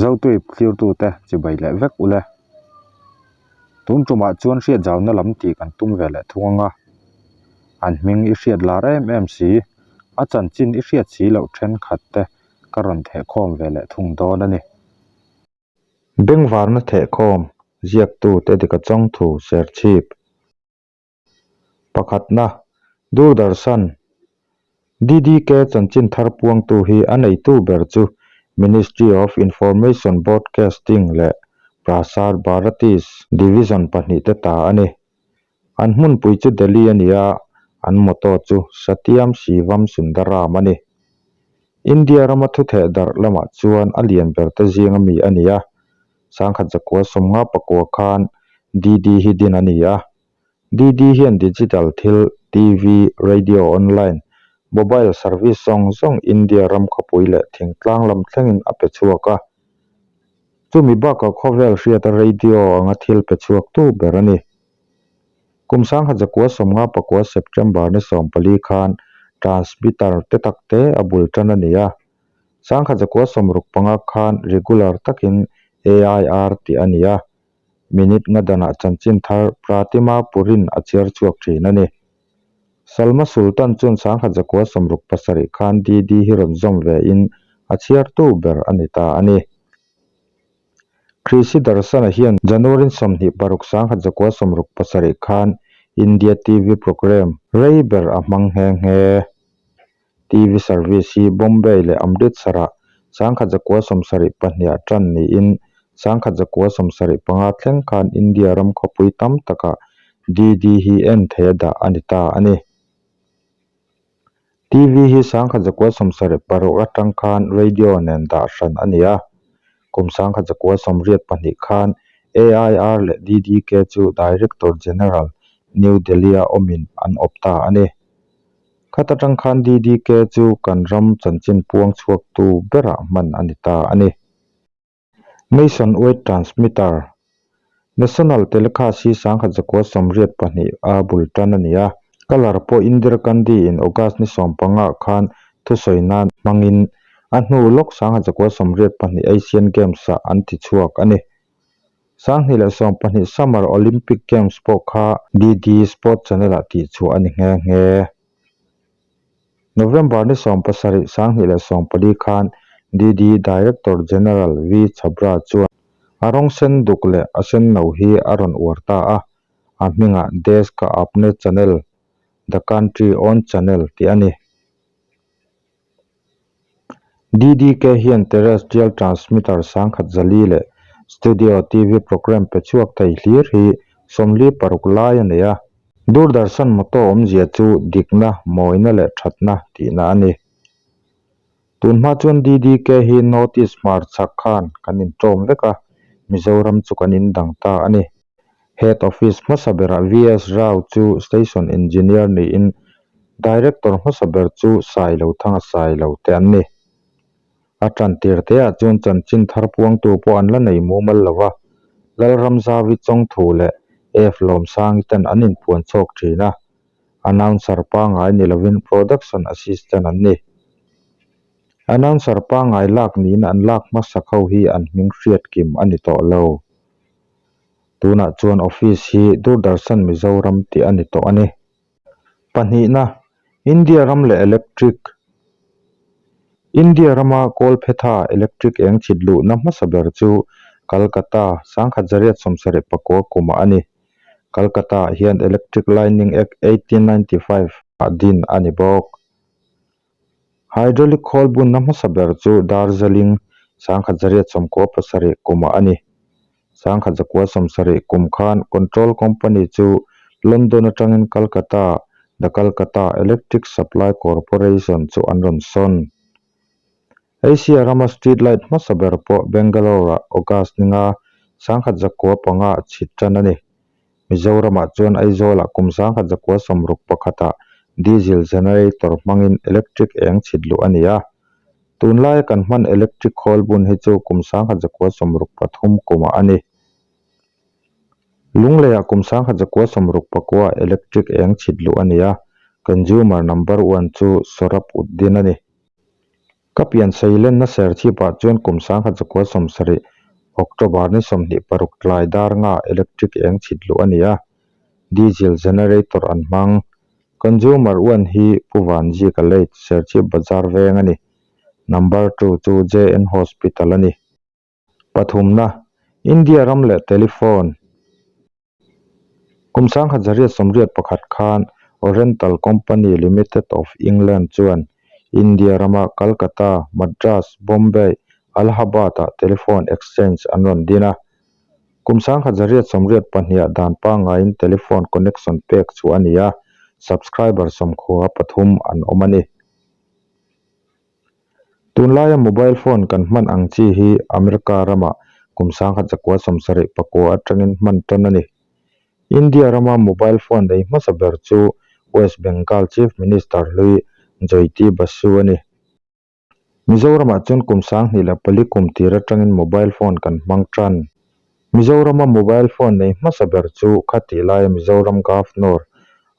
Zotuip thlirtute chibai leh vek ule. Tun tumah chuan hriat zauna lam tih kan tum ve leh thung anga. An hming i hriat lar em em si, a chanchin i hriat si loh thenkhat te ka rawn thehkhawm ve leh thung dawn a ni. Bengvarna thehkhawm ziaktu Tedika Chawngthu Serchhip. Pakhatna, Doordarshan, DDK chanchin thar puangtu hi a neitu ber chu Ministry of Information Broadcasting leh Prasar Bharati's Division pahnihte ta a ni. An hmunpui chu Delhi a ni a, an motto chu Satyam Shivam Sundaram a ni. India rama thutheh darh lamah chuan a lian berte zinga mi a ni a, Sangkhat zakua sawmnga pakua khan DD hi din a ni a. DD hian digital thil, TV, radio, online, mobile service zawng zawng India ram khawpui leh thingtlang lam thlengin a pe chhuak a. Chumi bakah khawvel hriata radio anga thil pe chhuaktu ber a ni. Kum sangkhat zakua sawmnga pakua September ni 14 khan transmitter te takte a bul tan a ni a. Sangkhat zakua 65 khan regular takin AIR tih a ni a, minute nga danah chanchin thar Pratima Purin a chhiar chhuak thin a ni. Salma Sultan chuan sangkhat zakua 67 khan DD hi rawn zawm ve in a chhiartu ber a ni ta a ni. Krishi Darshana hian January 26 1967 khan India TV programme rei ber a hmang nghe nghe. TV service hi Bombay leh Amritsar-ah 1972 ah tan niin 1975 thleng khan India ram khawpui tam takah DD hi en theih a dah a ni ta a ni. TV hi 1976 atang khan radio nen dah hran a ni a, kum 1982 khan AIR leh DDK chu Director General, New Delhi-a awmin an awp ta a ni. Khat atang khan DDK chu kan ram chanchin puang chhuaktu berah hman a ni ta a ni. Nation Wide Transmitter, National Telecast hi 1982 a bul tan a ni a, colour pawh Indira Gandhi in August ni 15 khan thusawi nan hmangin a hnu lawk 1982 Asian Games ah an ti chhuak a ni. 2012 Summer Olympic Games pawh kha DD Sport Channel ah tihchhuah a ni nghe nghe. November ni 17, 2014 khan DD Director General V Chhabra chuan a rawng sen duk leh a sen no hi a rawn uar ta a, a hmingah Desh Ka Apne Channel, The Country Own Channel tih a ni. DDK hian terrestrial transmitter 1004 leh studio TV programme pe chhuak thei hlir hi 46 lai a nei a. Doordarshan motto awmzia chu dikna, mawina leh thatna tihna a ni. Tunhma chuan DDK hi North East hmarchhak khan kan inṭawm vek a, Mizoram chu kan indang ta a ni. Head Office hmasa berah VS Rao chu Station Engineer niin Director hmasa ber chu Sailo Thanga Sailo te an ni. A tan tir teah chuan chanchin thar puangtu pawh an la nei mumal lo va, Lalramzavi Chawngthu leh F Lawmsangi ten an inpuan chhawk thin a, Announcer pangngai ni lovin Production Assistant an ni. Announcer pangngai lak niin an lak hmasak ho hi an hming hriat kim a ni tawh lo. Tunah chuan office hi Doordarshan Mizoram tih a ni tawh a ni. Pahnihna, India ram leh electric India rama Kawlphetha electric eng chhit luhna hmasa ber chu Calcutta 1979 kumah a ni. Calcutta-ah hian Electric Lighting Act 1895 ah din a ni bawk. Hydraulic khawl bunna hmasa ber chu Darjeeling 1997 kumah a ni. 1970 kum khan Control Company chu London atangin Calcutta The Calcutta Electric Supply Corporation chu an rawn sawn. Asia rama street light hmasa ber pawh Bangalore-ah August ninga 1905 ah chhit tan a ni. Mizoramah chuan Aizawlah kum 1961 ah diesel generator hmangin electric eng chhit luh a ni a. Tunlaia kan hman electric khawl bun hi chu kum 1963 kumah a ni. Lungleiah kum 1969 ah electric eng chhit luh a ni a, consumer number one chu Sorab Uddin a ni. Ka pian seilenna Serchhipah chuan kum 1970 October ni 26 tlai dar nga electric eng chhit luh a ni a, diesel generator an hmang. Consumer one hi Pu Vanzika Late Serchhip Bazar veng a ni. Number two chu JN Hospital a ni. Pathumna, India ram leh telephone. Kum 1981 khan Oriental Company Limited of England chuan India rama Calcutta, Madras, Bombay, Allahabad-ah telephone exchange an rawn din a. Kum 1982 dan pangngaiin telephone connection pek chhuah a ni a, subscriber 93 an awm a ni. Tunlaia mobile phone kan hman ang chi hi America ramah kum 1979 atangin hman tan a ni. India rama mobile phone nei hmasa ber chu West Bengal Chief Minister hlui Jyoti Basu a ni. Mizoramah chuan kum 2004 kum tir atangin mobile phone kan hmang tan. Mizorama mobile phone nei hmasa ber chu khatih laia Mizoram Governor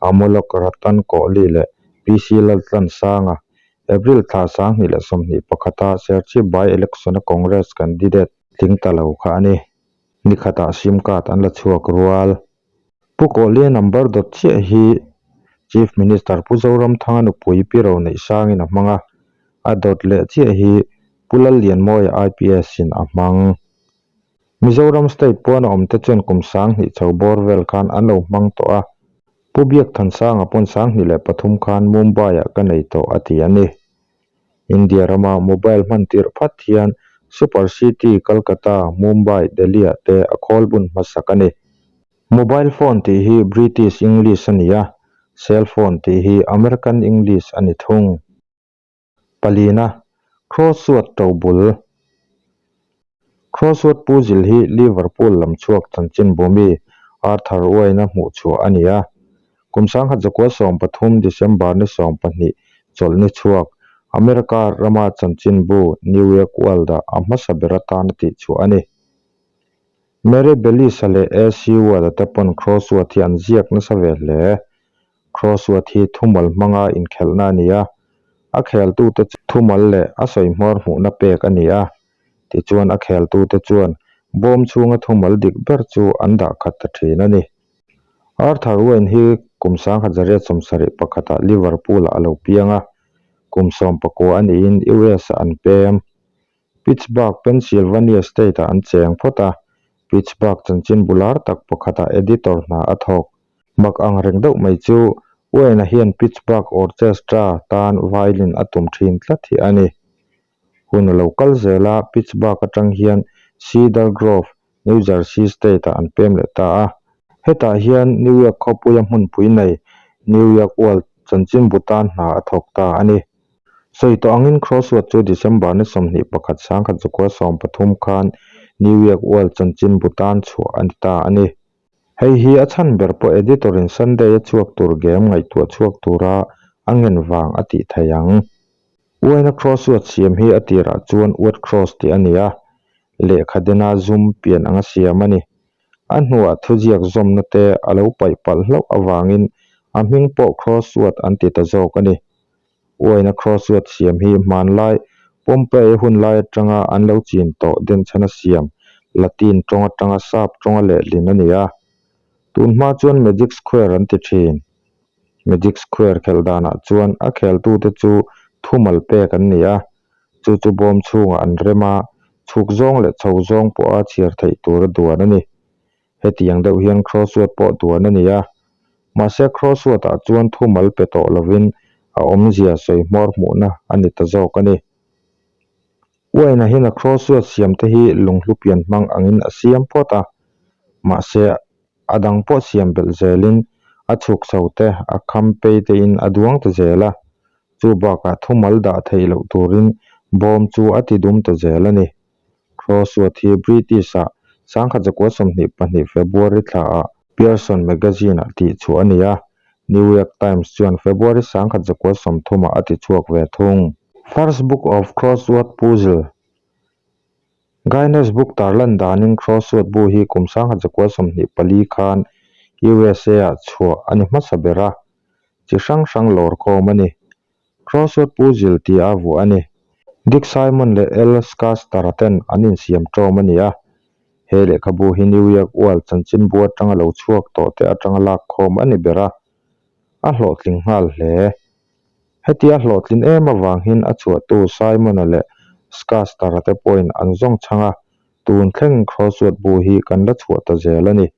Amolok Ratan Kohli leh PC Laltlansanga April thla 2021 a Serchhip by-election a Congress candidate tling ta lo kha a ni. Nikhatah sim card an la chhuak rual. Pu Kohli number dawt chiah hi Chief Minister Pu Zoramthanga nupui Pi Roneihsangin a hmang a, a dawt leh chiah hi Pu Lallianmawia IPS in a hmang. Mizoram State puana awmte chuan kum 2000 chho bawr vel khan an lo hmang tawh a, Pu Biakthansanga pawn 2003 khan Mumbai-ah ka nei tawh a ti a ni. India rama mobile hman tirh phat hian Super City, Calcutta, Mumbai, Delhi-ah te a khawl bun hmasak a ni. Mobile phone tih hi British English a ni a, cell phone tih hi American English a ni thung. Palina, Crossword tobul. Crossword puzzle hi Liverpool lam chhuak chanchinbu mi Arthur Wayne-a hmuh chhuah a ni a. Kum 1913 December ni 12 chawlhni chhuak America rama chanchinbu New York World-ah a hmasa ber atan a tihchhuah a ni. Mary Bellis-a leh A.C. Ward-a te pawn crossword hi an ziak nasa ve hle. Crossword hi thumal hmanga inkhelhna a ni a, a kheltute chu thumal leh a sawi hmawr hmuhna pek a ni a. Tichuan a kheltute chuan bawm chhunga thumal dik ber chu an dah khat ta thin a ni. Arthur Wayne hi kum 1971 ah Liverpool-ah a lo piang a, kum 19 a niin US-ah an pem. Pittsburgh, Pennsylvania State-ah an cheng phawt a, Pittsburgh chanchinbu lar tak pakhatah editor hna a thawk. Mak ang reng deuh mai chu Wayne-a hian Pittsburgh Orchestra tan violin a tum thin tlat hi a ni. Hun a lo kal zel a, Pittsburgh atang hian Cedar Grove, New Jersey State-ah an pem leh ta a. Hetah hian New York khawpuia hmunpui nei New York World chanchinbu tan hna a thawk ta a ni. Sawi tawh angin Crossword chu December ni 21 1913 khan New York World chanchinbu tan chhuah a ni ta a ni. Hei hi a chhan ber pawh editor-in Sunday a chhuak tur game ngaihtuah chhuak tura a ngen vang a tih thei ang. Uaina crossword siam hi a tirah chuan word cross tih a ni a, lehkha dena zum pian anga siam a ni. A hnuah thuziak zawmna te a lo paih palh hlauh avangin a hming pawh crossword an ti ta zawk a ni. Uaina crossword siam hi hmanlai Pompeii hunlai atanga an lo chin tawh denchhana siam Latin tawng atanga sap tawnga lehlin a ni a. Tunhma chuan Magic Square an ti thin. Magic Square khelh danah chuan a kheltute chu thumal pek an ni a, chu chu bawm chhungah an rem a, chhuk zawng leh chho zawng pawha chhiar theih tura duan a ni. Hetiang deuh hian crossword pawh duan a ni a, mahse crossword-ah chuan thumal pe tawh lovin a awmzia sawi hmawr hmuhna a ni ta zawk a ni. Wayne-a hian a crossword siamte hi lunghlu pian hmang angin a siam phawt a, mahse a dang pawh siam belh zelin a chhuk chho te, a kham pei tein a duang ta zel a, chu bakah thumal dah theih loh turin bawm chu a ti dum ta zel a ni. Crossword hi British-ah 1922 February thlaah Pearson Magazine-ah tihchhuah a ni a, New York Times chuan February 1930-ah a tichhuak ve thung. First Book of Crossword Puzzle Guinness Book tarlan danin crossword bu hi kum 1924 khan USA-ah chhuah a ni hmasa ber a, chi hrang hrang lawr khawm a ni. Crossword puzzle tih a vuah a ni. Dick Simon leh Al Schuster-a ten an insiam ṭawm a ni a. He lehkhabu hi New York World chanchinbu aṭanga lo chhuak tawh te aṭanga lakkhawm a ni ber a, a hlawhtling nghal hle. Hetia hlawhtlin em avangin a chhuahtu Simon-a leh Schuster-a te pawhin an zawng chhang a, tun thleng crossword bu hi kan la chhuah ta zel a ni.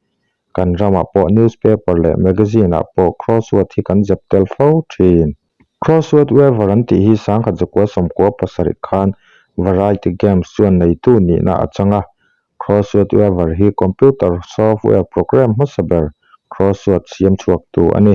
Kan ramah pawh newspaper leh magazine-ah pawh crossword hi kan zep tel fo thin. Crossword Weaver an tih hi sangkhat zakua 17 khan Variety Games chuan neitu nihna a chang a. Crossword Weaver hi computer software program hmasa ber crossword siam chhuaktu a ni.